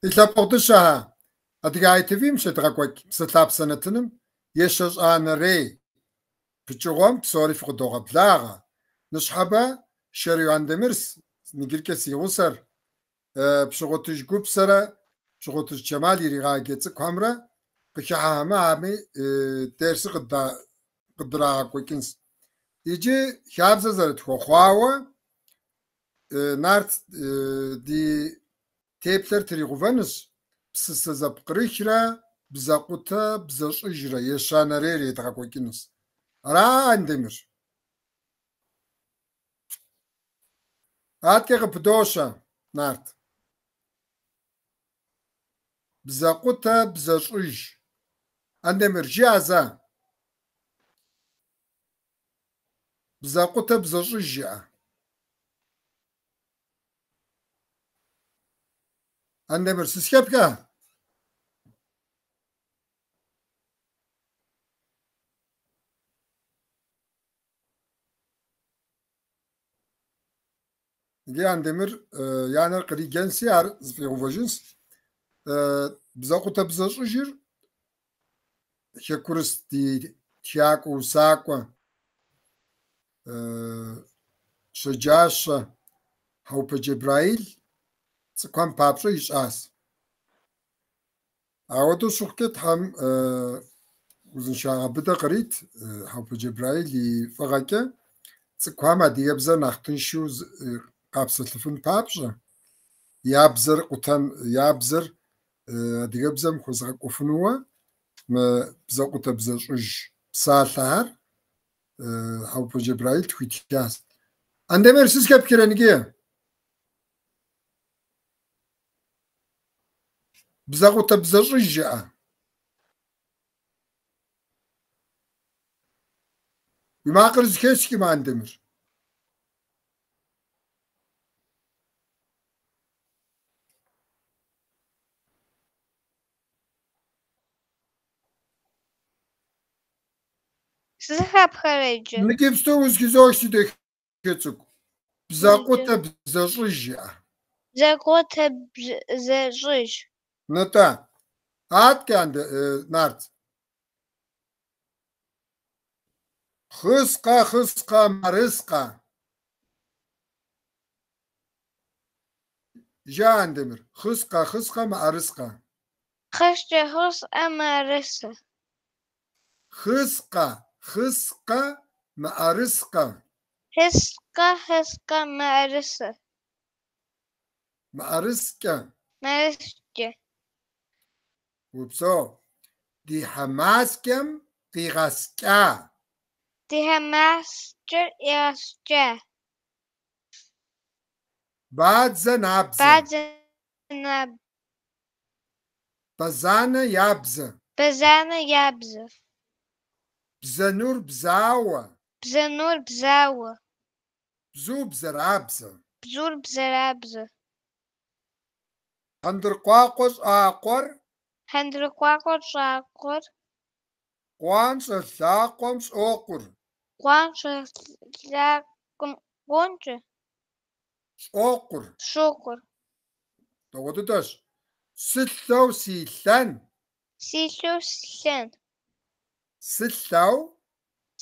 Ди лъэпкъэгъу дыщэхэ, Адыгэ ITV-м щедгъэкӏуэкӏ Псэлъапсэ нэтыным ещэщӏанэрей пычыгъуэм псори фыкъыдогъэблагъэ. Ныщхьэбэ Шэрий Андемыр иджыркӏэ си гъусэр, Пщыгъуэтыж Гупсэрэ Пщыгъуэтыж Чэмал иригъаджэ цӏыкӏухэмрэ къыхыхьэхэмэ, ами дерсыр къыддрагъэкӏуэкӏынщ. Иджы хабзэ зэрытхуэхъуауэ, Нарт ди теплъэр тригъэувэнущ псысэ зэпкърыхрэ бзэкъутэ бзэщӏыжрэ ещанэрейр едгъэкӏуэкӏынущ. Ара, Андемыр? Адэкӏэ къыпыдощэ, Нарт. Бзэкъутэ бзэщӏыж. Андемыр, жыӏэ зэ. Бзэкъутэ бзэщӏыж жыӏэ. Андемыр, сызэхэпхрэ? Иджы Андемыр и анэр къриджэнси, ар зэфӏигъэувэжынщ. Бзэкъутэ бзэщӏыжыр хэкурыс ди тхакӏуэ, усакӏуэ щэджащэ Хьэӏупэ Джэбраил цӏыкӏухэм папщӏэ ищӏащ. Ауэдэу щыхъукӏэ Тхьэм узыншагъэ быдэ кърит Хьэӏупэ Джэбраил и фӏыгъэкӏэ цӏыкӏухэм адыгэбзэр нэхъ тыншу къапсэлъыфын папщӏэ, я бзэр къутэн, я бзэр адыгэбзэм хуэзыгъэкӏуэфынууэ мы бзэкъутэ бзэщӏыж псалъэхэр Хьэӏупэ Джэбраил тхуитхащ. Андемыр, сызэхэпхрэ иджы? Бзэкъутэ бзэщӏыж жыӏэ. Уи макъыр зэхэсхкъым, Андемыр. Сызэхэпхрэ иджы? Иджыпсту узэхызох, си дахэ цӏыкӏу. Бзэкъутэ бзэщӏыж жыӏэ. Бзэкъутэ бзэщӏыж. Нтӏэ. Адэкӏэ, Нарт. Хъыскъэ, хъыскъэ, мыӏэрыскъэ. Жыӏэ, Андемыр. Хъыскъэ, хъыскъэ, мыӏэрыскъэ. Хъыскъэ, хъыскъэ, мыӏэрысэ. Хъыскъэ, хъыскъэ, мыӏэрыскъэ. Хъыскъэ, хъыскъэ, мыӏэрысэ. Мыӏэрыскӏэ. Мыӏэрыскӏэ. Упсэу. Ди хьэмаскӏэм къигъэскӏа. Ди хьэмаскӏэр игъэскӏа. Бадзэ набдзэ. Бадзэ набдзэ. Бэзанэ ябзэ. Бэзанэ ябзэ. Бзэнур бзауэ. Бзэнур бзауэ. Бзу бзэрабзэ. Бзур бзэрабзэ. Хьэндыркъуакъуэ щӏакъуэр. Хьэндыркъуакъуэ щӏакъуэр. Къуанщӏэ лъакъуэм щӏокъур. Къуанщӏэ лъакъуэм къуанщӏэ? Щӏокъур. Щӏокъур. Дэгъуэ дыдэщ. Сылӏэу си лъэн. Сылӏэу слъэн. Сылӏэу.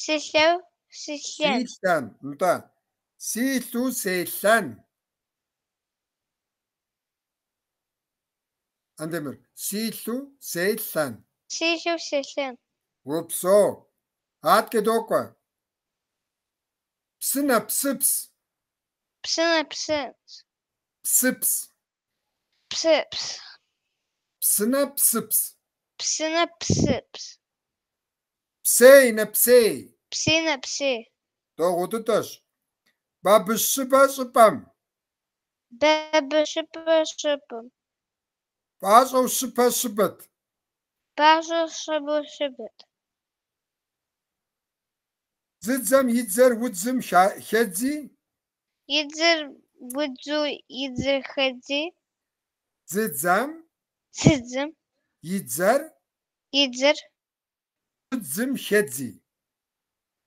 Сылӏэу сылъэн. Си лъэн. Нтӏэ. Силъу селъэн. Андемыр. Силъу селъэн. Силъу селъэн. Упсэу. Адэкӏэ докӏуэ. Псынэ псыпс. Псынэ псыпс. Псыпс. Псыпс. Псынэ псыпс. Псынэ псыпс. Псей нэпсей. Псей нэпсей. Дэгъуэ дыдэщ. Бабыщыбэ щӏыпӏэм. Бабыщыбэ щӏыпӏэм. Пӏащӏэу щыпэ щыбэт. Пӏащӏэу щыбэ щыбэт. Дзыдзэм и дзэр удзым хэдзи. И дзэр удзу и дзэр хэдзи. Дзыдзэм. Дзыдзэм. И дзэр. И дзэр. Удзым хэдзи.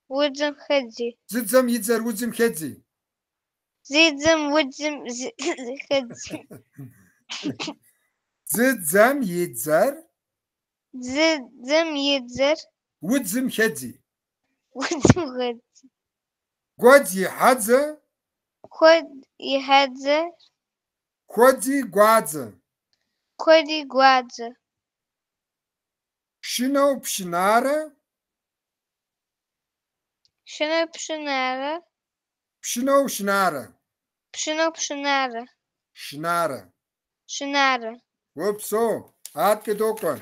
Удзым хэдзи. Дзыдзэм и дзэр удзым хэдзи. Дзыдзэм удзым хэдзи. Дзыдзэм и дзэр. Дзыдзэм и дзэр. Удзым хэдзи. Удзым хэдзи. Гуэдз и хьэдзэ. Гуэдз и хьэдзэ. Хуэдзи гуадзэ. Хуэдзи гуадзэ. Шынэу пшынарэ. Шынэу пшынарэ. Пшынэу шынарэ. Пшынэу пшынарэ. Шынарэ. Шынарэ. Упсэу, адэкӏэ докӏуэ.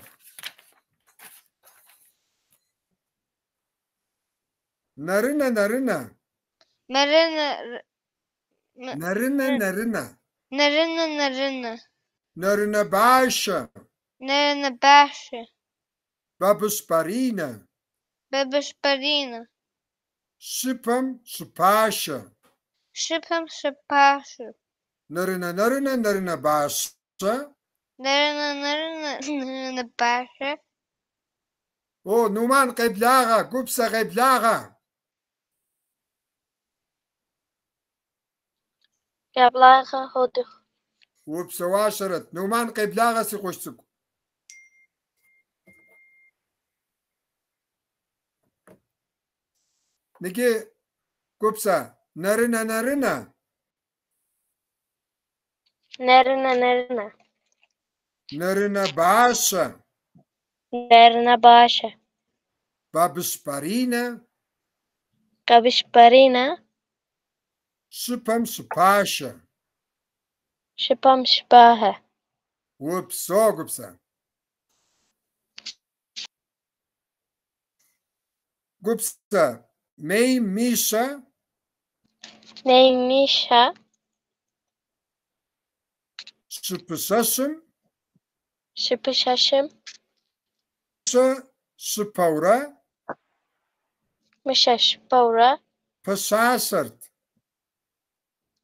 Нэрынэ, нэрынэ. Мэрынэ. Нэрынэ, нэрынэ. Нэрынэ, нэрынэ. Нэрынэ башэ. Нэрынэ башэ. Бабыщ баринэ. Бабыщ баринэ. Щыпэм щыпашэ. Щыпэм щыпашэ. Нэрынэ, нэрынэ, нэрынэ башэ. Нэрынэ, нэрынэ, нэрынэ башэ. О, Нуман, къеблагъэ, Гупсэ, къеблагъэ. Къеблагъэ ходых. Упсэуащэрэт. Нуман, къеблагъэ, си къуэш цӏыкӏу. Иджы, Гупсэ, нэрынэ, нэрынэ. Нэрынэ, нэрынэ. Нэрынэ бащэ. Нэрынэ бащэ. Бабыщ баринэ. Бабыщ баринэ. Щыпэм щыпашэ. Щыпэм щыпашэ. Упсэу, Гупсэ. Гупсэ, Мей Мищэ. Мей Мищэ. Щыпыщэщым. Щыпыщэщым. Мыщэ щыпэурэ. Мыщэ щыпэурэ. Пэщащэрт.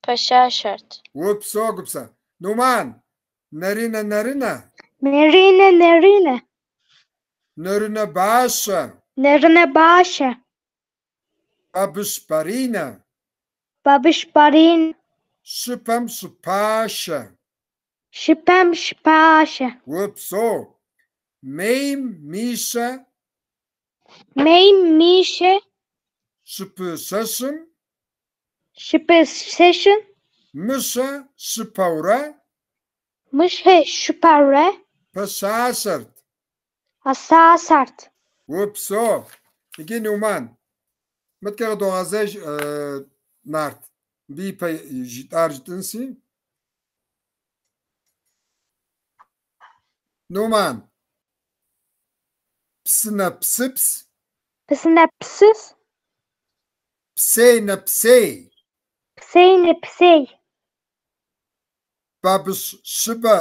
Пэщащэрт. Упсэу, Гупсэ. Нуман, нэрынэ, нэрынэ. Нэрынэ, нэрынэ. Нэрынэ бащэ. Нэрынэ бащэ. Бабыщ баринэ. Бабыщ баринэ. Щыпэм щыпашэ. Щыпэм щыпашэ. Упсэу. Мейм Мищэ. Мейм Мищэ. Щыпыщэщым. Щыпыщэщым. Мыщэ щыпэурэ. Мыщэ щыпэурэ. Пэщащэрт. Пэщащэрт. Упсэу. Иджы Нуман. Мыткӏэ къыдогъэзэж Нарт. Мыбы ипэ жытӏар жытӏынси. Нуман. Псынэ псыпс. Псынэ псыпс. Псей нэпсей. Псей нэпсей. Бабыщ щыбэ.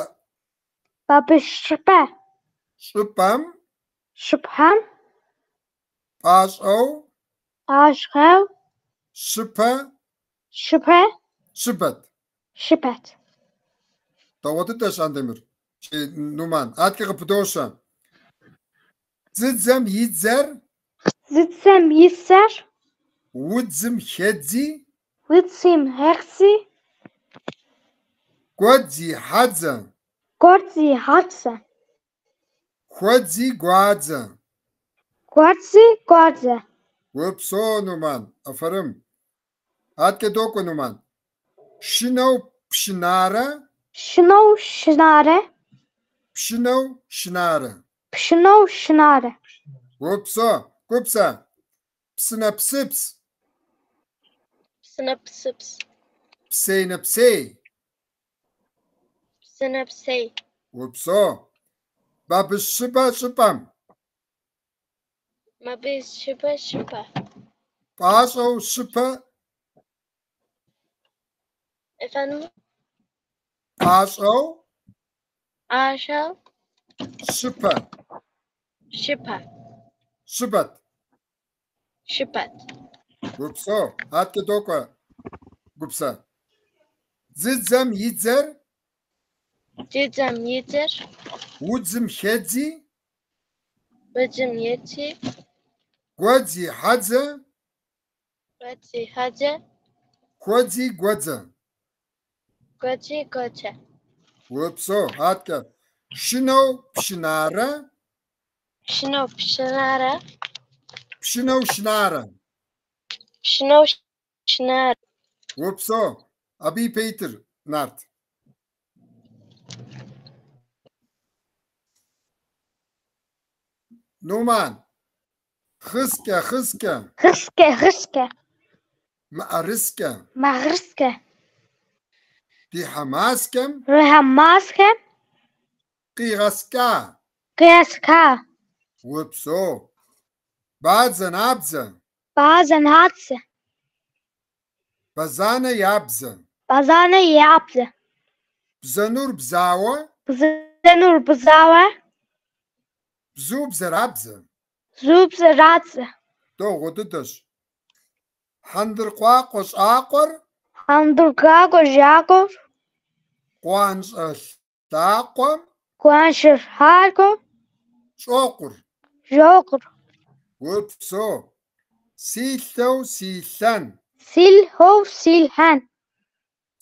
Бабыщ щыбэ. Щӏыпӏэм. Щӏыпӏэм. Пӏащӏэу. Пӏащӏэу. Щыпэ. Щыпэ. Щыбэт. Щыбэт. Дэгъуэ дыдэщ, Андемыр. Нуман. Адэкӏэ къыпыдощэ. Дзыдзэм и дзэр. Дзыдзэм и дзэр. Удзым хэдзи. Удзым хэдзи. Гуэдз и хьэдзэ. Гуэдз и хьэдзэ. Хуэдзи гуадзэ. Хуэдзи гуадзэ. Упсэу, Нуман. Афэрым. Адэкӏэ докӏуэ, Нуман. Шынэу пшынарэ. Шынэу шынарэ. Пшынэу шынарэ. Пшынэу шынарэ. Упсэу, Гупсэ. Псынэ псыпс. Псынэ псыпс. Псей нэпсей. Псей нэпсей. Упсэу. Бабыщ щыбэ щӏыпӏэм. Бабыщ щыбэ щӏыпӏэ. Пӏащӏэу щыпэ. Efendim? Пӏащӏэу. Пӏащӏэу. Щыпэ. Щыпэ. Щыбэт. Щыбэт. Упсэу. Адэкӏэ докӏуэ, Гупсэ. Дзыдзэм и дзэр. Дзыдзэм и дзэр. Удзым хэдзи. Бэджым ечи. Гуэдз и хьэдзэ. Гуэдз и хьэдзэ. Хуэдзи гуэдзэ. Гуэдзи гуэдзэ. Упсэу, аткӏэ. Шынэу пшынарэ. Шынэу пшынарэ. Пшынэу шынарэ. Пшынэу шынарэ. Упсэу. Абы ипэ итыр, Нарт. Нуман. Хъыскӏэ, хъыскӏэ. Хъыскӏэ, хъыскӏэ. Мыӏэрыскӏэ. Мыӏэрыскӏэ. Ди хьэмаскӏэм. Ди хьэмаскӏэм. Къигъэскӏа. Къигъэскӏа. Упсэу. Бадзэ набдзэ. Бадзэ набдзэ. Бэзанэ ябзэ. Бэзанэ ябзэ. Бзэнур бзауэ. Бзэнур бзауэ. Бзу бзэрабзэ. Бзу бзэрабзэ. Дэгъуэ дыдэщ. Хьэндыркъуакъуэ щӏакъуэр. Хьэндыркъуакъуэ щӏакъуэр. Къуанщӏэ лъакъуэм. Къуанщӏэ лъакъуэм. Щӏокъур. Щӏокъур. Упсэу. Си лъэу си лъэн. Си лъэу си лъэн.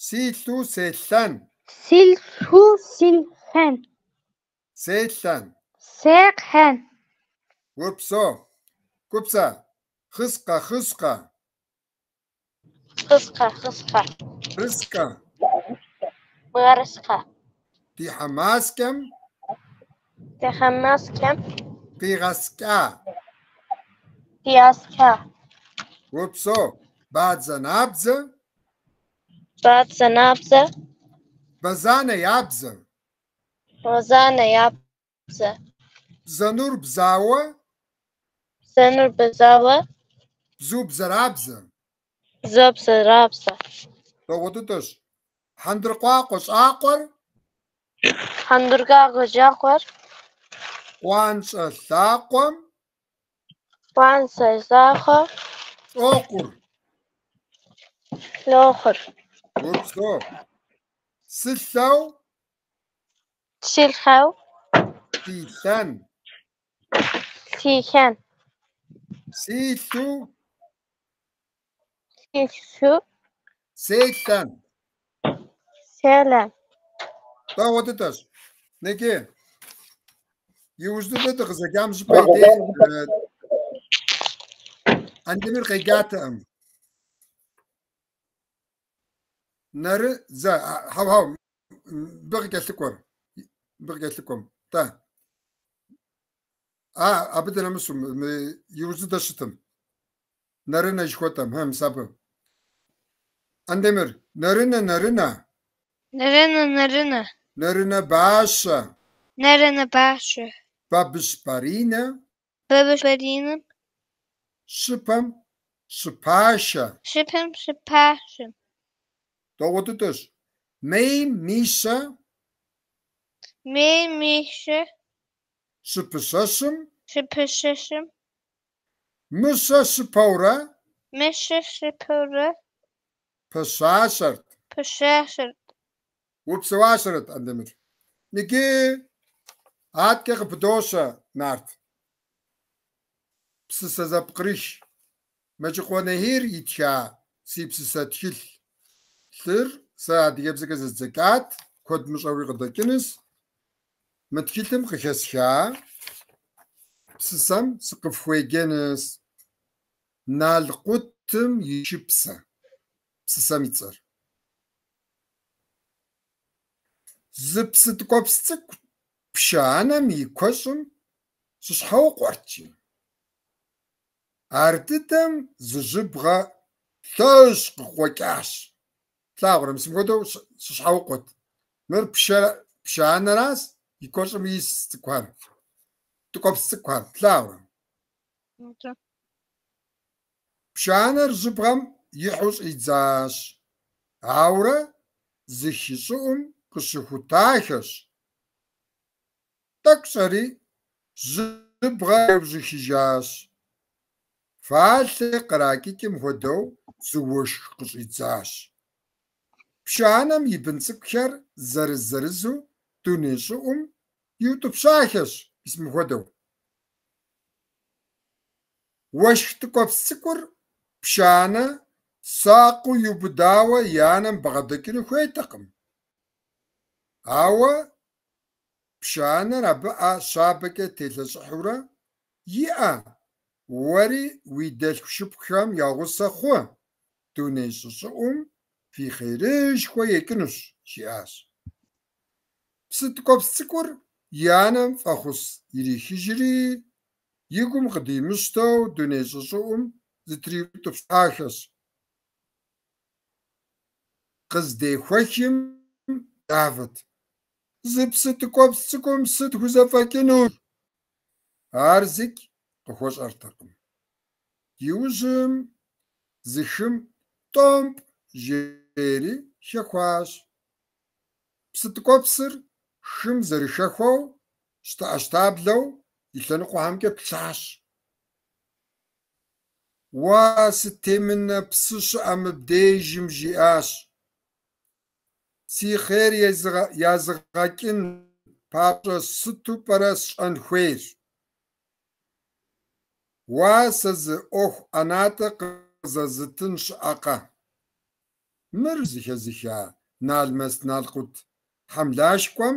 Си лъу селъэн. Си лъу си лъэн. Селъэн. Селъэн. Упсэу. Купсэ. Хъыскъэ, хъыскъэ. Хъыскъэ, хъыскъэ. Мырыскэ. Мырыскэ. Ди хьэмаскӏэм. Ди хьэмаскӏэм. Къигъэскӏа. Къигъэскӏа. Упсэу. Бадзэ набдзэ. Бадзэ набдзэ. Бэзанэ ябзэ. Бэзанэ ябзэ. Бзэнур бзауэ. Бзэнур бзауэ. Бзу бзэрабзэ. Бзу бзэрабзэ. Дэгъуэ дыдэщ. Хьэндыркъуакъуэ щӏакъуэр. Хьэндыркъуакъуэ щӏакъуэр. Къуанщӏэ лъакъуэм. Къуанщӏэ лъакъуэм. Щӏокъур. Щӏокъур. Упсэу. Сылъэу. Сылъэу. Силъэн. Силъэн. Силъу. Силъу. Селъэн. Селъэн. Дэгъуэ дыдэщ. Иджы. Иужь дыдэ дыкъызэджам щӏыпӏэ и деж Андемыр къеджатэкъым. Нэры зэ, хьэу, хьэу, мыбы къыкӏэлъыкӏуэр. Мыбы къыкӏэлъыкӏуэм. Тӏэ. А, абы дынэмысу, мы иужь дыдэ щытым. Нэрынэ жыхуэтӏэм, хэ, мис абы. Андемыр, нэрынэ, нэрынэ. Нэрынэ, нэрынэ. Нэрынэ бащэ. Нэрынэ бащэ. Бабыщ баринэ. Бабыщ баринэ. Щыпэм щыпашэ. Щыпэм щыпашэ. Дэгъуэ дыдэщ. Мейм Мищэ. Мейм Мищэ. Щыпыщэщым. Щыпыщэщым. Мыщэ щыпэурэ. Мыщэ щыпэурэ. Пыщащэрт. Пыщащэрт. Упсэуащэрэт, Андемыр. Иджы аткӏэ къыпыдощэ, Нарт. Псысэ зэпкърых. Мэджыкъуэ Нахир итха си псысэ тхылъ лъыр сэ адыгэбзэкӏэ зэздзэкӏат, куэд мыщӏэуи къыдэкӏынущ. Мы тхылъым къыхэсха псысэм сыкъыфхуеджэнущ. Налкъутым и шыпсэ псысэм и цӏэр. Зы псы ткӏуэпс цӏыкӏу пшэ анэм и куэщӏым щыщхьэукъуэрт, жи. Ардыдэм зы жьыбгъэ лъэщ къыкъуэкӏащ. Плъагъурэ, мис мыпхуэдэу щыщхьэукъуэт. Мыр пшэ анэращ, и куэщӏым ис цӏыкӏухэр, ткӏуэпс цӏыкӏухэр, плъагъурэ? Пшэ анэр жьыбгъэм ихьу щӏидзащ. Ауэрэ зы хы щӏыӏум къыщыхутахэщ. Тӏэкӏу щӏэри, жьыбгъэр еужьэхыжащ. Фалъэ къракӏыкӏым хуэдэу зы уэшх къыщӏидзащ. Пшэ анэм и бын цӏыкӏухэр зырыз-зырызу дуней щӏыӏум иутӏыпщахэщ, мис мыпхуэдэу. Уэшх ткӀуэпс цӀыкӀур пшанэ сакъыу иубыдауэ и анэм бгъэдэкӀыну хуейтэкъым. Ауэ пшанэр абы Ӏэ щабэкӀэ телъэщӀыхьурэ: «ИӀэ, уэри уи дэлъху-шыпхъухэм я гъусэ хъу, дуней щӀы щӀыӀум фи хъерышхуэ екӀынущ», – жиӀащ. Псы ткӀуэпс цӀыкӀур и анэм фӀэхъус ирихыжри, и гум къыдимыщтэу дуней щӀы щӀыӀум зытриутӀыпщхьэхащ. Къыздехуэхым гузавэт: зы псы ткӀуэпс цӀыкӀум сыт хузэфӀэкӀынур? Ар зыкӀ къыхуэщӀэртэкъым. Иужьым зы хым «тӀомпӀ» жери хэхуащ. Псы ткӀуэпсыр хым зэрыхэхуэу, щтэӀэщтаблэу и лъэныкъуэхэмкӀэ плъащ. Уа, сытемынэ псы щыӀэ мыбдежым, жиӀащ. Си хъер язгъэкӀын папщӀэ сыту пӀэрэ сщӀэн хуейр? Уа, сэ зы Ӏуэху ӀэнатӀэ къызэзытын щыӀэкъэ? Мыр зэхэзыха Налмэс-налкъут хьэмлашкӀуэм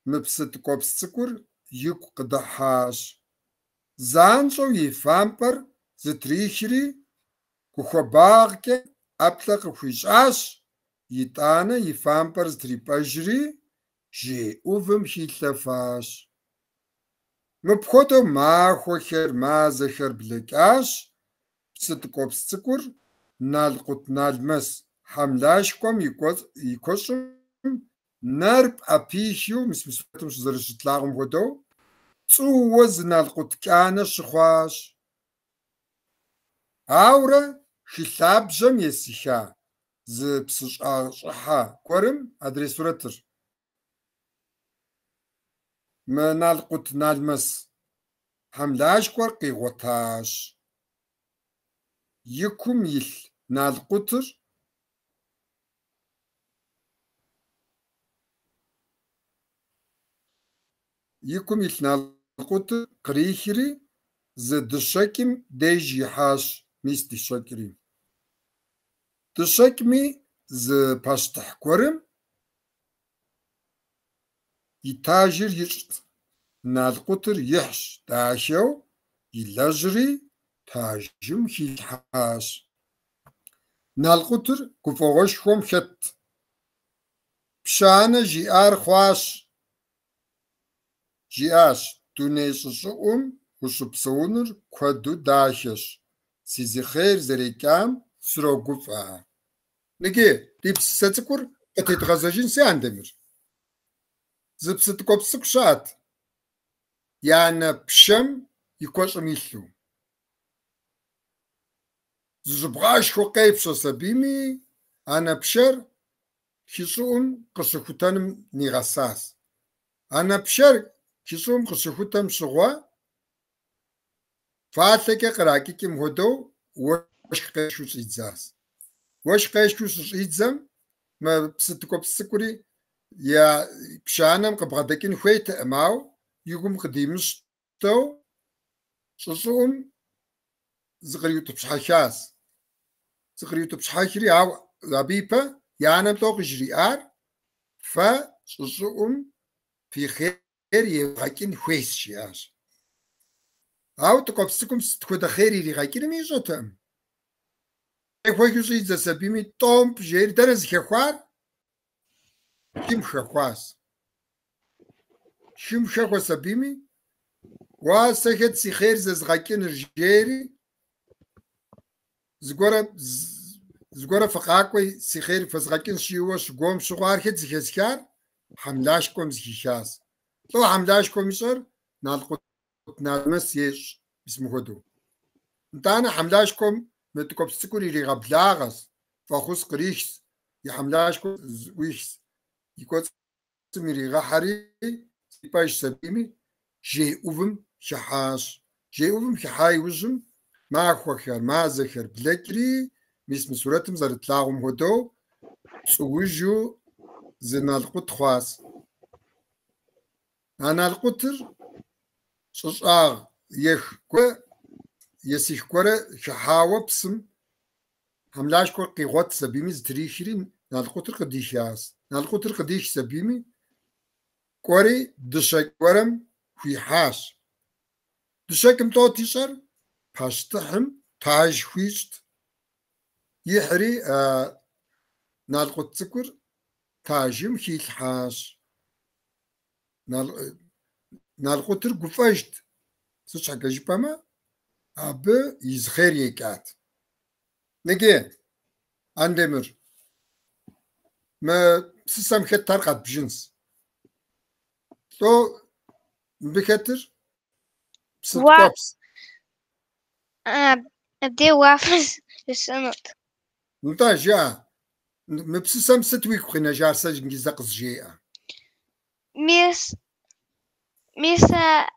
мы псы ткӀуэпс цӀыкӀур игу къыдыхьащ. ЗанщӀэу и фампӀэр зытрихри, гу хуабагъкӀэ ӀэплӀэ къыхуищӀащ, итӀанэ и фампӀэр зытрипӀэжри, жей Ӏувым хилъэфащ. Мыпхуэдэу махуэхэр, мазэхэр блэкӀащ, псы ткӀуэпс цӀыкӀур налкъутналмэс хьэмлашкӀуэм и куэщӀым нэр пӀэпихыу, мис мы сурэтым зэрыщытлъагъум хуэдэу, цӀууэ зы налкъут кӀанэ щыхъуащ. Ауэрэ хы лъабжьэм есыха зы псыщӀагъщӀыхьэ гуэрым адрей сурэтыр. Мы налкъутналмэс хьэмлашкӀуэр къигъуэтащ. И кум илъ налкъутыр И кум илъ налкъутыр кърихри, зы дыщэкӀым деж ихьащ, мис дыщэкӀри. ДыщэкӀми зы пащтыхь гуэрым и тажыр ищӀт. Налкъутыр ихьщ, дахэу илэжьри, тажым хилъхьащ. Налкъутыр гуфӀэгъуэшхуэм хэтт. Пщанэ жиӀар хъуащ, жиӀащ: «Дуней щӀы щӀыӀум ущыпсэуныр куэду дахэщ, си зы хъер зэрекӀам срогуфӀэ». Ныджы, ди псысэ цӀыкӀур къытедгъэзэжынси, Андемыр. Зы псы ткӀуэпс цӀыкӀу щыӀэт, и анэ пшэм и куэщӀым илъу. Зы жьыбгъэшхуэ къепщэщ абими, анэ пшэр хы щӀыӀум къыщыхутэным нигъэсащ. Анэ пшэр хы щӀыӀум къыщыхутэм щыгъуэ, фалъэкӀэ къракӀыкӀым хуэдэу уэшх къешхыу щӀидзащ. Уэшх къешхыу щыщӀидзэм, мы псы ткӀуэпс цӀыкӀури я пщанэм къыбгъэдэкӀын хуейтэкъым, ауэ и гум къыдимыщтэу щӀы щӀыӀум зыкъриутӀыпщхьэхащ. ЗыкъриутӀыпщхьэхри, ауэ абы ипэ и анэм лӀо къыжриӀар: фэ щӀы щӀыӀум фи хъер евгъэкӀын хуейщ, жиӀащ. Ауэ ткӀуэпс цӀыкӀум сыт хуэдэ хъер иригъэкӀынуми ищӀэтэкъым. Къехуэхыу щӀидзэщ абими, тӀомпӀ жери, дэнэ зыхэхуар? Хым хэхуащ. Хым хэхуэщ абими, уа, сэ хэт си хъер зэзгъэкӀыныр, жери, зыгуэрэ фыкъакӀуи си хъер фэзгъэкӀынщ жиӀэу щыгуом щыгъуэ, ар хэт зэхэзыхар? ХьэмлашкӀуэм зэхихащ. ЛӀо хьэмлашкӀуэм ищӀэр? Налкъут налмэс ещӀ, мис мыхуэдэу. НтӀанэ хьэмлашкӀуэм мы ткӀуэпс цӀыкӀур иригъэблагъэщ, фӀэхъус кърихщ, и хьэмлашкӀуэр зыӀуихщ, и кӀуэцӀым иригъэхьэри, зипӀэжщ абими, жей Ӏувым хыхьащ. Жей Ӏувым хыхьа иужьым махуэхэр, мазэхэр блэкӀри, мис мы сурэтым зэрытлъагъум хуэдэу, цӀуужу зы налкъут хъуащ. А налкъутыр щӀыщӀагъ Ех гуэрэ есых гуэрэ хыхьауэ псым хьэмлашкӏуэр къигъуэтщ абими зытрихри налкъутыр къыдихащ. Налкъутыр къыдихщ абими кӏуэри дыщэкӏ гуэрэм хуихьащ. Дыщэкӏым лӏот ищӏэр? Пащтыхьым таж хуищӏт. Ихьри налкъут цӏыкӏур тажым хилъхьащ. Налкъутыр гуфӏэжт, сыт щхьэкӏэ жыпӏэмэ, абы и зы хъер екӏат. Ныги, Андемыр, мы псысэм хэтхэр къэдбжынс. Лӏо мыбы хэтыр? Псы ткӏуэпс. Абдей уафэ жысӏэнут. Нтӏэ, жыӏэ, мы псысэм сыт уигу къинэжар, сэ иджы зэ къызжеӏэ. Мис а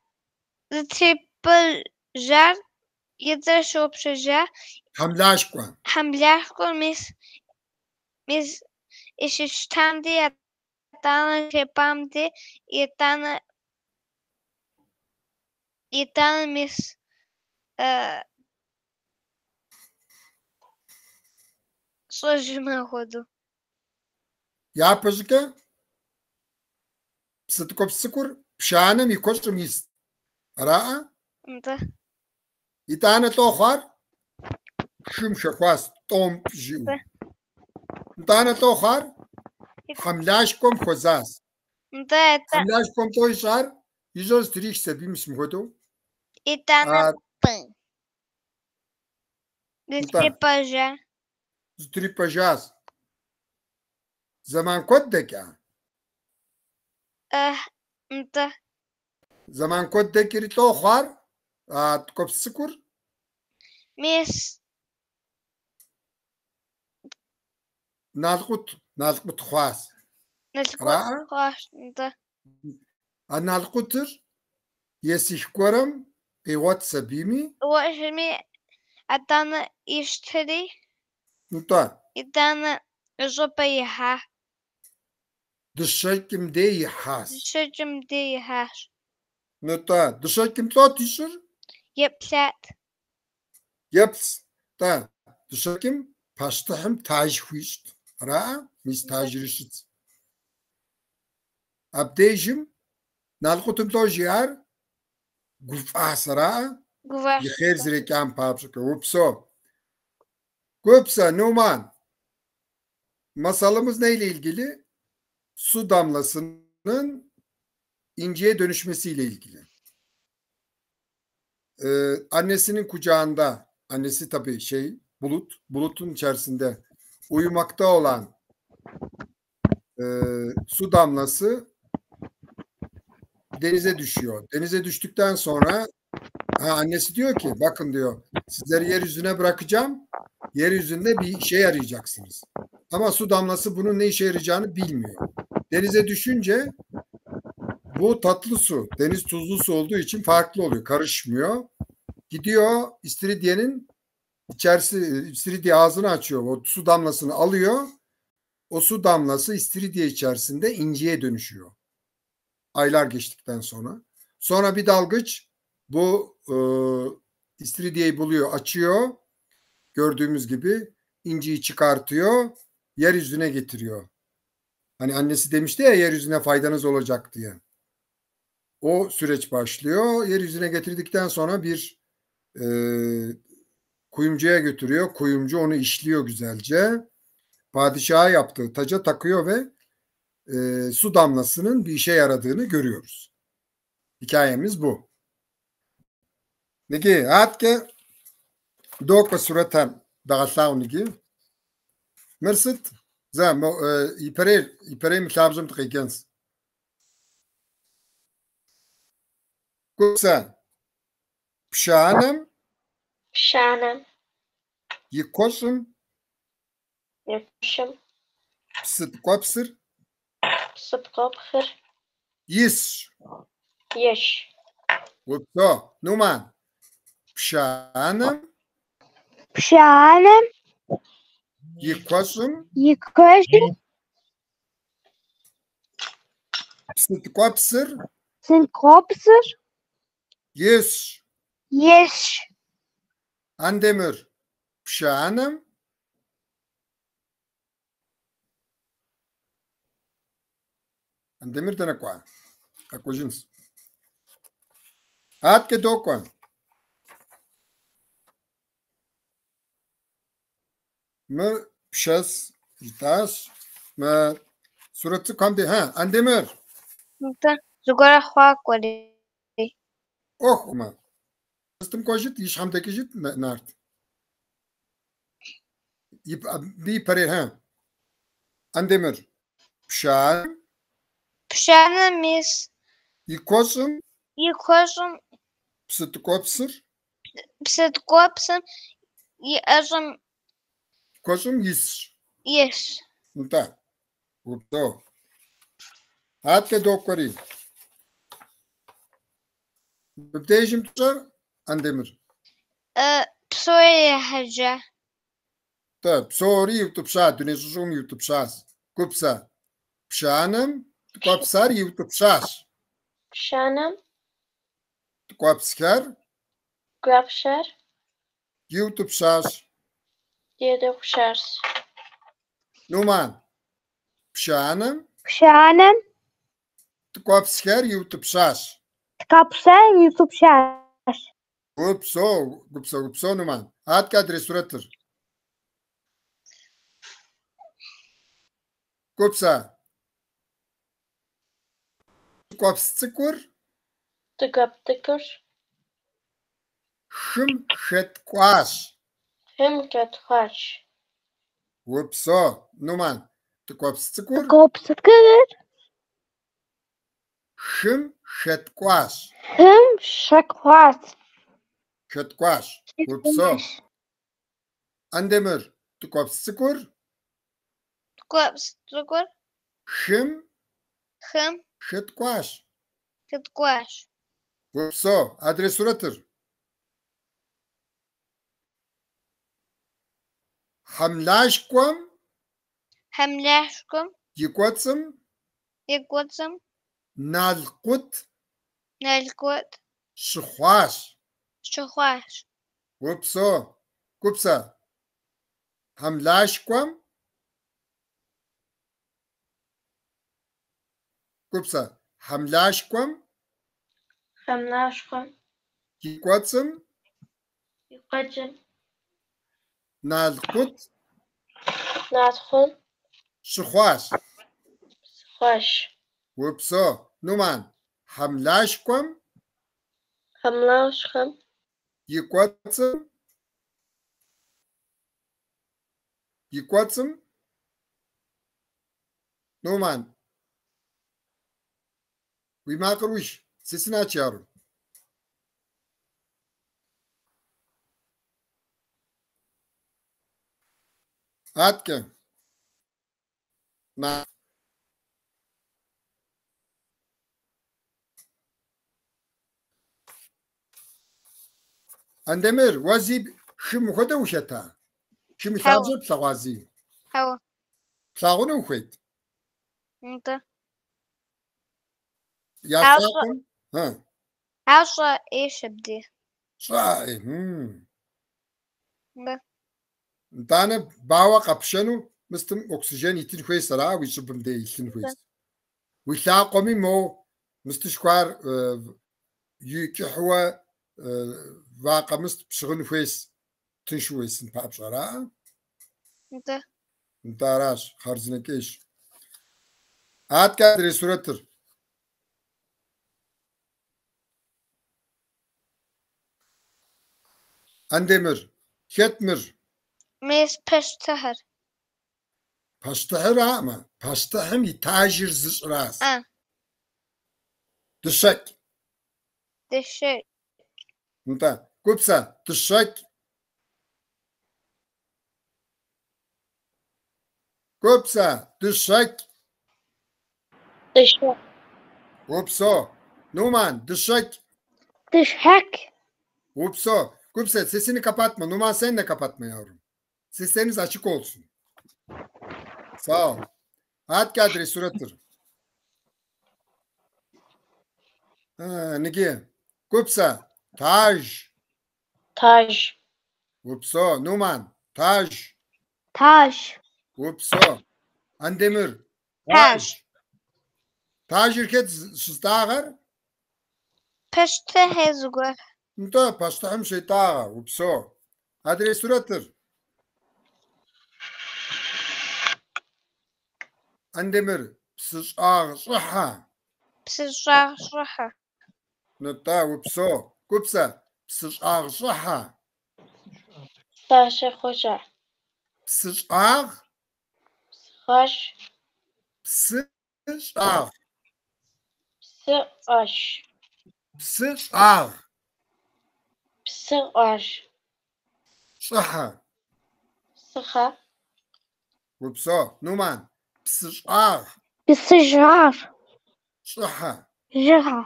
зытрипӏэжар, и цӏэр щыгъупщэжа. Хьэмлашкӏуэ. Хьэмлашкӏуэр мис щыщтам де, итӏанэ щепӏам де, итӏанэ мис щӏэжымэ хуэдэу. Япэ щӏыкӏэ псы ткӏуэпс цӏыкӏур пшанэм и куэщӏым ист. Араӏэ? Нтӏэ. Итӏанэ лӏо хъуар хым хэхуащ, тӏомпӏ жиӏэу. Итӏанэ лӏо хъуар хьэмлашкӏуэм хуэзащ. Нтӏэ, Хьэмлашкӏуэм лӏо ищӏар, и жьэр зытрихщ абими мис мыхуэдэу. Итӏанэ пӏын. Нтӏэ. Зытрипӏэжа. Зытрипӏэжащ. Зэман куэд дэкӏа? Нтӏэ. Зэман куэд дэкӏри лӏо хъуар, а ткӏуэпс цӏыкӏур? Мис. Налкъут, налкъут хъуащ. Налкъут Араӏэ? хъуащ, нтӏэ. А налкъутыр есых гуэрэм къигъуэтщ абими. Уэшми, итӏанэ ищтэри. Нтӏэ. Итӏанэ щӏыпӏэ ихьа. Дыщэкӏым дей ихьащ. Дыщэкӏым дей ихьащ. Нтӏэ, дыщэкӏым лӏот ищӏыр? Еплъат. Еплъ, нтӏэ, дыщэкӏым пащтыхьым таж хуищӏт. Араӏэ? Мис тажри щытщ. Абдежым налкъутым лӏо жиӏар? Гуфӏащ, араӏэ? Гуфӏащ. И хъер зэрекӏам папщӏэкӏэ. Упсэу. Гупсэ, Нуман. Masalımız neyle ilgili? Su damlasının inciye dönüşmesiyle ilgili. Annesinin kucağında, annesi tabii bulut, bulutun içerisinde uyumakta olan su damlası denize düşüyor. Denize düştükten sonra annesi diyor ki, bakın diyor, sizleri yeryüzüne bırakacağım. Yeryüzünde bir işe yarayacaksınız. Ama su damlası bunun ne işe yarayacağını bilmiyor. Denize düşünce bu tatlı su, deniz tuzlu su olduğu için farklı oluyor, karışmıyor. Gidiyor istiridyenin içerisi, istiridye ağzını açıyor, o su damlasını alıyor. O su damlası istiridye içerisinde inciye dönüşüyor. Aylar geçtikten sonra. Sonra bir dalgıç bu istiridyeyi buluyor, açıyor. Gördüğümüz gibi inciyi çıkartıyor, yeryüzüne getiriyor. Hani annesi demişti ya yeryüzüne faydanız olacak diye. O süreç başlıyor. Yeryüzüne getirdikten sonra bir kuyumcuya götürüyor. Kuyumcu onu işliyor güzelce. Padişaha yaptığı taca takıyor ve su damlasının bir işe yaradığını görüyoruz. Hikayemiz bu. Niki, atke doko suratan dağılağ niki. Mırsit, zam iperey mlabjım tıkıgens. Gupsa, pşanım. Pşanım. Yikoşum. Yikoşum. Psıtkopsır. Psıtkopsır. Yiş. Yiş. Gupsa, Numan. Pşanım. Pşanım. Yikoşum. Yikoşum. Psıtkopsır. Psıtkopsır. Yiş. Исщ. Андемыр, пшэ анэм Андемыр дэнэ кӏуа? Къэкӏуэжынщ. Аткӏэ докӏуэ. Мыр пшэс жытӏащ. Мы сурэт цӏыкӏухэм де, хьэ, Андемыр! Нтӏэ, зыгуэр хъуакӏуэри. ӏуэхумэ. Сытым кӏуэжыт, и щхьэм дэкӏыжыт, Нарт. Абы ипэрей, хьэ. Андемыр. Пшэ анэм. Пшэ анэм ис. И куэщӏым. И куэщӏым. Псы ткӏуэпсыр. Псы ткӏуэпсым и ӏэщӏым. Куэщӏым исщ. Исщ. Нтӏэ. Упсэу. Аткӏэ докӏуэри. Мыбдежым тщӏэр, Андемыр? Псори ехьэжьа. Нтӏэ, псори иутӏыпща, дуней щӏыщӏум иутӏыпщащ. Гупсэ. Пшэ анэм ткӏуэпсхэр иутӏыпщащ. Пшэ анэм Ткӏуэпсхэр ткӏуэпсхэр иутӏыпщащ. иутӏыпщащ. Нуман, пшэ анэм Пшэ анэм ткӏуэпсхэр иутӏыпщащ. ткӏуэпсхэр иутӏыпщащ. Упсэу, Гупсэ, упсэу, Нуман. Аткӏэ адрей сурэтыр. Гупсэ. Ткӏуэпс цӏыкӏур Ткӏуэпс цӏыкӏур хым хэткӏуащ. Хым хэткӏуащ. Упсэу, Нуман. Ткӏуэпс цӏыкӏур Ткӏуэпс цӏыкӏур хым хэткӏуащ. Хым хэткӏуащ. Хэткӏуащ. Упсэу. Андемыр, ткӏуэпс цӏыкӏур Ткӏуэпс цӏыкӏур хым хым хэткӏуащ. хэткӏуащ. Упсэу. Адрей сурэтыр. Хьэмлашкӏуэм Хьэмлашкӏуэм и кӏуэцӏым и кӏуэцӏым налкъут налкъут щыхъуащ. щыхъуащ. Упсэу. Гупсэ. Хьэмлашкӏуэм Гупсэ. Хьэмлашкӏуэм Хьэмлашкӏуэм и кӏуэцӏым и кӏуэцӏым налкъут налкъут щыхъуащ. щыхъуащ. Упсэу. Нуман. Хьэмлашкӏуэм Хьэмлашкӏуэм и кӏуэцӏым и кӏуэцӏым Нуман. Уи макъыр уиш. Sesini aç yavrum. Аткӏэ. На. Андемыр, уэ зи хым хуэдэ ухэта? Хым и Хьэуэ. лъабжьэр плъэгъуа зи? Хьэуэ. Плъагъуну ухуейт? Нтӏэ. Я Ар лъакъуэм? Хьэ. Ар щӏыӏэщ абдей. Щӏыӏэ. Нтӏэ. Нтӏанэ бауэ къэпшэну мыстым оксиген итын хуейс, ара уи щӏыбым дей илъын хуейс. Уи лъакъуэми моу мыстышхуар и кӏыхьуэ вакъэ мыст пщыгъын хуейс, тыншу уесын папщӏэ, араӏэ? Нтӏэ. Нтӏэ аращ, хъарзынэкӏейщ. Аткӏэ адрей сурэтыр. Андемыр, хэт мыр? Мис пащтыхьыр. Пащтыхьыраӏымэ, пащтыхьым и тажыр зыщӏыращ. А. Дыщэкӏ. Дыщэкӏ. Нтӏэ, Гупсэ, дыщэкӏ. Гупсэ, дыщэкӏ. Дыщэкӏ. Упсэу. Нуман, дыщэкӏ. Дыщэкӏ. Упсэу. Гупсэ, sesini kapatma. Numan sen de kapatma yavrum. Sesleriniz açık olsun. Sağ ol. Аткӏэ адрей сурэтыр. Ниги. Гупсэ, таж. Таж. Упсэу. Нуман. Таж. Таж. Упсэу. Андемыр. Таж. Тажыр хэт щызытӏагъэр? Пащтыхь зыгуэр. Нтӏэ, пащтыхьым щетӏагъэ. Упсэу. Адрей сурэтыр. Андемыр. Псыщӏагъщӏыхьэ. Псыщӏагъщӏыхьэ. Нтӏэ, упсэу. Гупсэ. Псыщӏагъщӏыхьэ. Псыщӏагъщӏыхьэ. Псыщӏагъ. Псыщӏагъ. Псыщӏагъ. Псыщӏагъ. Псыщӏагъ. Псыщӏагъ. Щӏыхьэ. Щӏыхьэ. Упсэу. Нуман. Псыщӏагъ. Псыщӏагъ. Щӏыхьэ. Щӏыхьэ.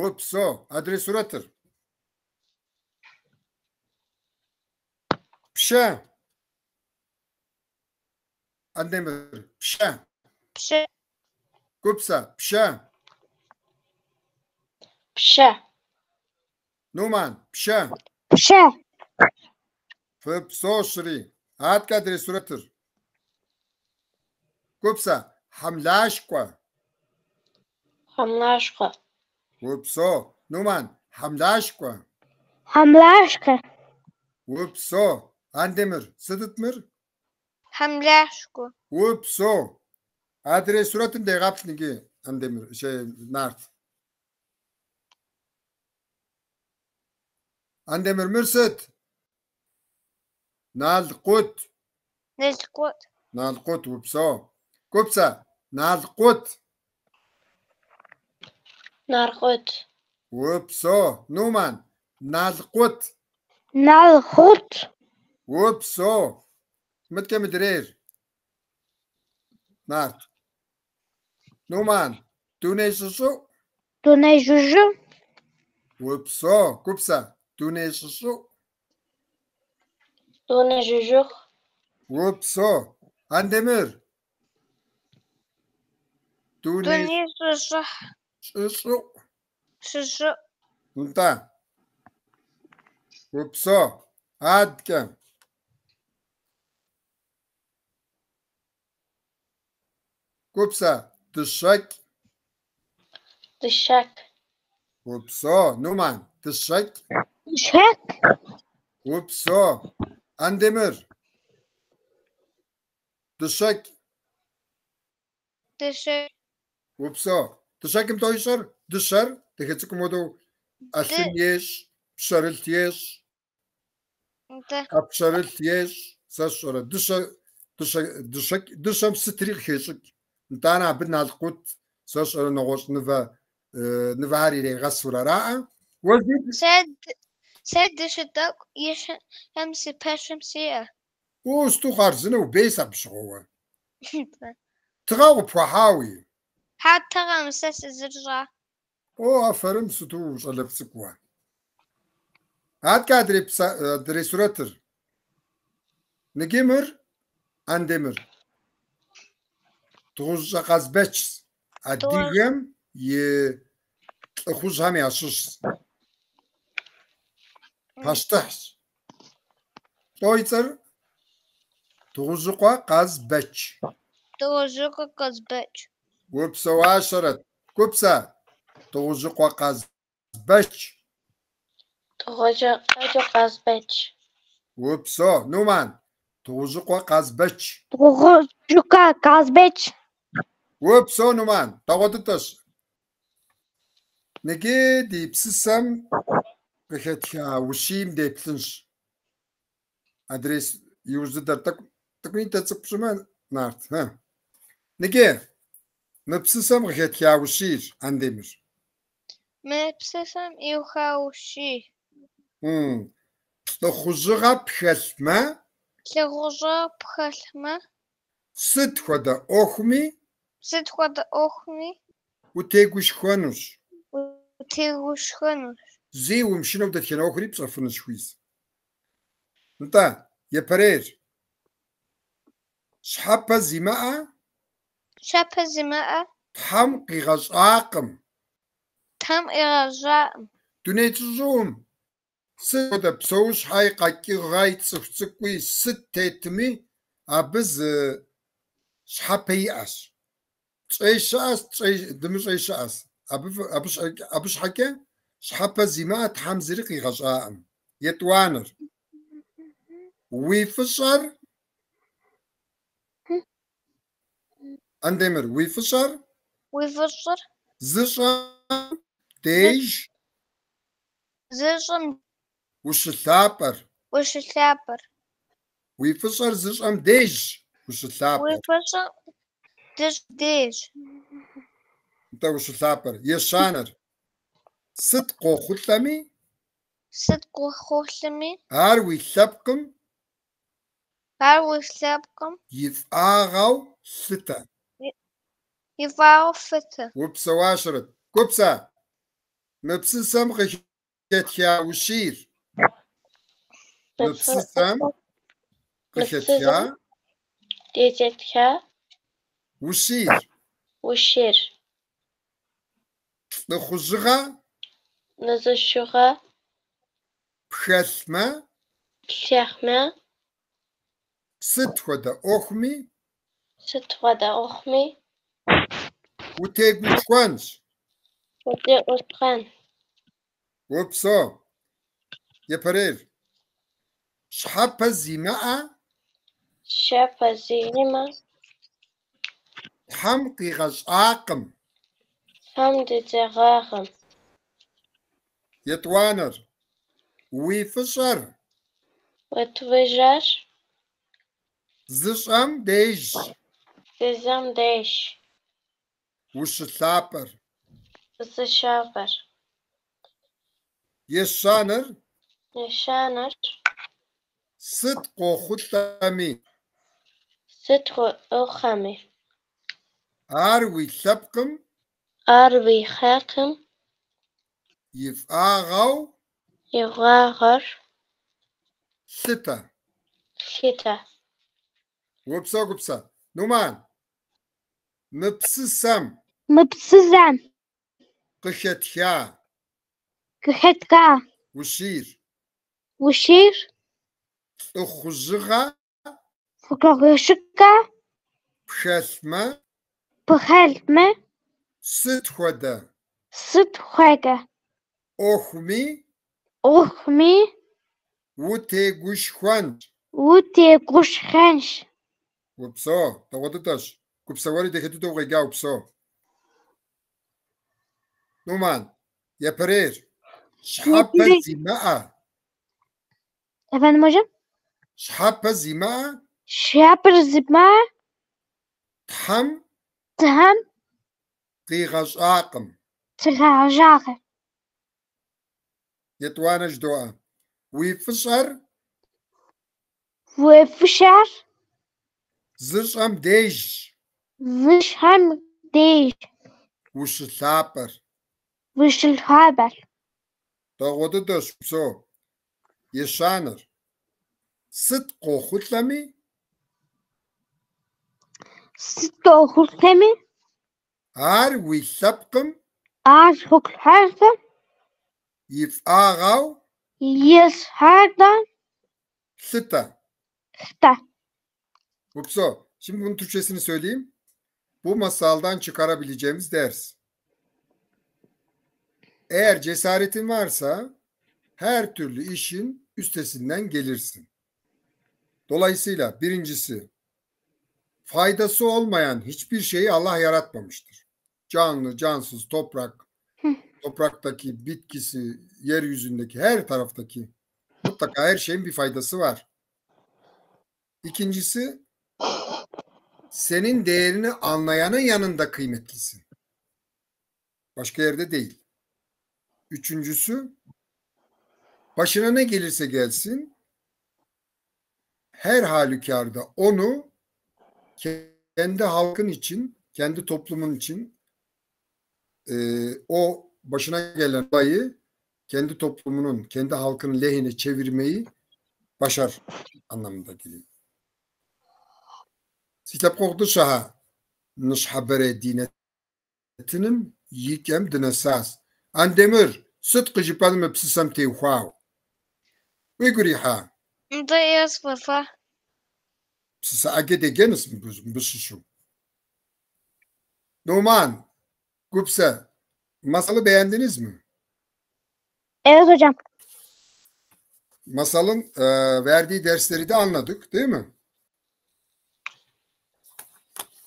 Упсэу. Адрей сурэтыр. Пшэ. Андемыр. Пшэ. Пшэ. Гупсэ. Пшэ. Пшэ. Нуман. Пшэ. Пшэ. Фыпсэу щыри. Аткӏэ адрей сурэтыр. Гупсэ. Хьэмлашкӏуэ. Хьэмлашкӏуэ. Упсэу. Нуман. Хьэмлашкӏуэ. Хьэмлашкӏэ. Упсэу. Андемыр. Сытыт мыр? Хьэмлашкӏуэ. Упсэу. Адрей сурэтым дегъэплъ иджы, Андемыр, Нарт. Андемыр, мыр сыт? Налкъут. Налкъут. Налкъут, упсэу. Гупсэ, налкъут. Наркъут. Упсэу. Нуман, налкъут. Налкъут. Упсэу. Мыткӏэ мыдрейр. Нарт. Нуман, дуней щӏыщӏыӏу. Дуней щӏыщӏыӏу. Упсэу. Гупсэ, дуней щӏыщӏыӏу. Дуней щӏыщӏыӏу. Упсэу. Андемыр. Дуней Дуней щӏыщӏыӏу. щӏыщӏыӏу. Щӏыщӏыӏу. Нтӏэ. Упсэу. Адкӏэ. Гупсэ, дыщэкӏ. Дыщэкӏ. Упсэу. Нуман, дыщэкӏ. Дыщэкӏ. Упсэу. Андемыр. Дыщэкӏ. Дыщэкӏ. Упсэу. Дыщэкӏым тӏэу ищӏэр дыщэр дахэ цӏыкӏум хуэдэу ӏэлъын ещӏ, пщэрылъ ещӏ, Нтӏэ. ӏэпщэрылъ ещӏ, сэ сщӏэрэ. Дыщэ, дыщэ, дыщэкӏ, дыщэм сытри къыхещӏыкӏ. Нтӏанэ абы налкъут, сэ сщӏэрэ нэгъуэщӏ нывэ, нывэхэр ирегъэсурэ араӏэ. Уэ зи- Сэ дыщэ тӏэкӏу ищэм си пэшым сиӏэ. О, сыту хъарзынэ убейс абы щыгъуэ уэ. Нтӏэ. Тыгъэ къыпхуахьауи. Хьэ тыгъэм сэ сызэрыщӏа. О, афэрым, сыту ущӏалэфӏ цӏыкӏу уэ. Аткӏэ адрей адрей сурэтыр. Ныджы мыр Андемыр. Дыгъужьыщӏэ Къазбэч. Адыгэм и лӏыхъужьхэм ящыщщ. Пащтыхьщ. Лӏо и цӏэр? Дыгъужьыкъуэ Къазбэч. Дыгъужьыкъуэ Къазбэч. Упсэуащэрэт. Гупсэ, Дыгъужьыкъуэ Къазбэч. Дыгъужьыкъуэ Къазбэч. Упсэу. Нуман, Дыгъужьыкъуэ Къазбэч. Дыгъужьыкъуэ Къазбэч. Упсэу, Нуман. Дэгъуэ дыдэщ. Ныджы ди псысэм къыхэтха ущийм деплъынщ. Адрей иужь дыдэр тӏэкӏунитӏэ цӏыкӏу пщӏымэ, Нарт. Ныджы, мы псысэм къыхэтха ущийр, Андемыр. Мы псысэм иуха ущий. Лӏыхъужьыгъэ пхэлъмэ, Лӏыхъужьыгъэ пхэлъмэ, сыт хуэдэ ӏуэхуми сыт хуэдэ ӏуэхуми утегушхуэнущ. Утегушхуэнущ. Зи умышынэу дэтхэнэ ӏуэхури пщӏэфынущ хуиз. Нтӏэ, япэрейр. Щхьэпэ зимыӏэ Щхьэпэ зимыӏэ Тхьэм къигъэщӏакъым. Тхьэм къигъэщӏакъым. Дуней щӏыщӏыӏум Сыт хуэдэ псэущхьэи, къэкӏыгъэи, цӏыху цӏыкӏуи сыт тетми, абы зы щхьэпэ иӏэщ. Тщӏей щыӏэщ, тщӏей дымыщӏей щыӏэщ. Абы щхьэкӏэ щхьэпэ зимыӏэ Тхьэм зыри къигъэщӏаӏым. Етӏуанэр. Уи фӏыщӏэр, Андемыр, уи фӏыщӏэр Уи фӏыщӏэр зыщӏэм деж зыщӏэм ущылъапӏэр. Ущылъапӏэр. Уи фӏыщӏэр зыщӏэм дежщ Уи ущылъапӏэр. фӏыщӏэр зыщӏэм деж. Нтӏэ, ущылъапӏэр. Ещанэр. Сыт къохъулӏэми, Сыт къохъулӏэми, ар уи лъэпкъым ар уи лъэпкъым и фӏагъэу лъытэ. И фӏагъэу лъытэ. Упсэуащэрэт. Гупсэ, мы псысэм къыхэтха ущийр. Мы псысэм къыхэтха Къыхэтха ущийр. Ущийр. Лӏыхъужьыгъэ Лӏыхъужьыгъэ пхэлъмэ, пхэлъмэ, сыт хуэдэ ӏуэхуми сыт хуэдэ ӏуэхуми утегушхуэнщ. Утегушхуэн. Упсэу. Япэрейр. Щхьэпэ зимыӏэ Щхьэпэ зимыӏэ Тхьэм къигъэщӏакъым. Тхьэм дигъэщӏакъым. Етӏуанэр. Уи фӏыщӏэр Уи фӏыщӏэр зыщӏэм дежщ зыщӏэм деж ущылъапӏэр. Ущылъапӏэр. Ещанэр. Ещанэр. Сыт къохъулӏэми, Сыт къохъулӏэми, ар уи лъэпкъым ар уи лъэпкъым и фӏагъэу и фӏагъэу лъытэ. Лъытэ. Упсэу, Гупсэ. Нуман, мы псысэм Мы псысэм къыхэтха къыхэтха ущийр. Ущийр. Лӏыхъужьыгъэ Лӏыхъужьыгъэ пхэлъмэ, пхэлъмэ, сыт хуэдэ сыт хуэдэ ӏуэхуми ӏуэхуми утегушхуэнщ. Утегушхуэнщ. Упсэу, дэгъуэ дыдэщ. Гупсэ, уэри дахэ дыдэу укъеджа, упсэу. Нуман, япэрейр. Щхьэпэ Япэрей. зимыӏэ. Efendim hocam? Щхьэпэ зимыӏэ Щхьэпэ зимыӏэ Тхьэм Тхьэм къигъэщӏакъым. къигъэщӏакъым. Етӏуанэ жыдоӏэ. Уи фӏыщӏэр Уи фӏыщӏэр зыщӏэм дежщ зыщӏэм деж ущылъапӏэр. Ущылъапӏэр. Дэгъуэ дыдэщ, упсэу. Ещанэр. Сыт къохъулӏэми, Сыт къохъулӏэми, ар уи лъэпкъым ар уи лъэпкъым и фӏагъэу и фӏагъэу лъытэ. Лъытэ. Упсэу. Şimdi bunun Türkçesini söyleyeyim. Bu masaldan çıkarabileceğimiz ders. Eğer cesaretin varsa her türlü işin üstesinden gelirsin. Dolayısıyla birincisi, faydası olmayan hiçbir şeyi Allah yaratmamıştır. Canlı, cansız, toprak, topraktaki bitkisi, yeryüzündeki her taraftaki mutlaka her şeyin bir faydası var. İkincisi, senin değerini anlayanın yanında kıymetlisin. Başka yerde değil. Üçüncüsü, başına ne gelirse gelsin, her halükarda onu kendi halkın için, kendi toplumun için, o başına gelen olayı kendi toplumunun, kendi halkının lehine çevirmeyi başar anlamında geliyor. Си лъэпкъэгъу дыщэхэ, ныщхьэбэрей ди нэтыным и кӏэм дынэсащ. Андемыр, сыт къыжыпӏэну мы псысэм теухуауэ? Уигу ирихьа? Нтӏэ, ӏейуэ сфӏэфӏа. Псысэ ӏэджэ деджэнущ мыбы щыщу. Нуман, Гупсэ, masalı beğendiniz mi? Evet hocam. Masalın verdiği dersleri de anladık, değil mi?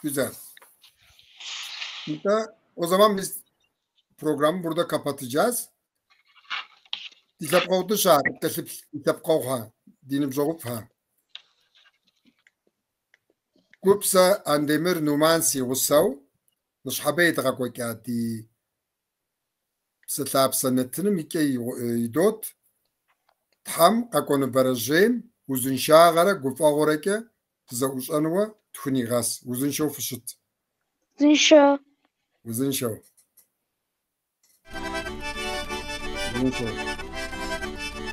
Güzel. Burada, o zaman biz programı burada kapatacağız. Ди лъэпкъэгъу дыщэ, кӏэлъыплъ ди лъэпкъэгъухэ, ди ныбжьэгъуфӏхэ. Гупсэ Андемыр Нуман си гъусэу ныщхьэбэ едгъэкӏуэкӏа ди Псылъапсэ нэтыным и кӏэ идот. Тхьэм къэкӏуэну бэрэжьейм узыншагъэрэ гуфӏэгъуэрэкӏэ дызэӏущӏэнуэ тхунигъэс. Узыншэу фыщыт. Узыншэу. Узыншэу. Узыншэу.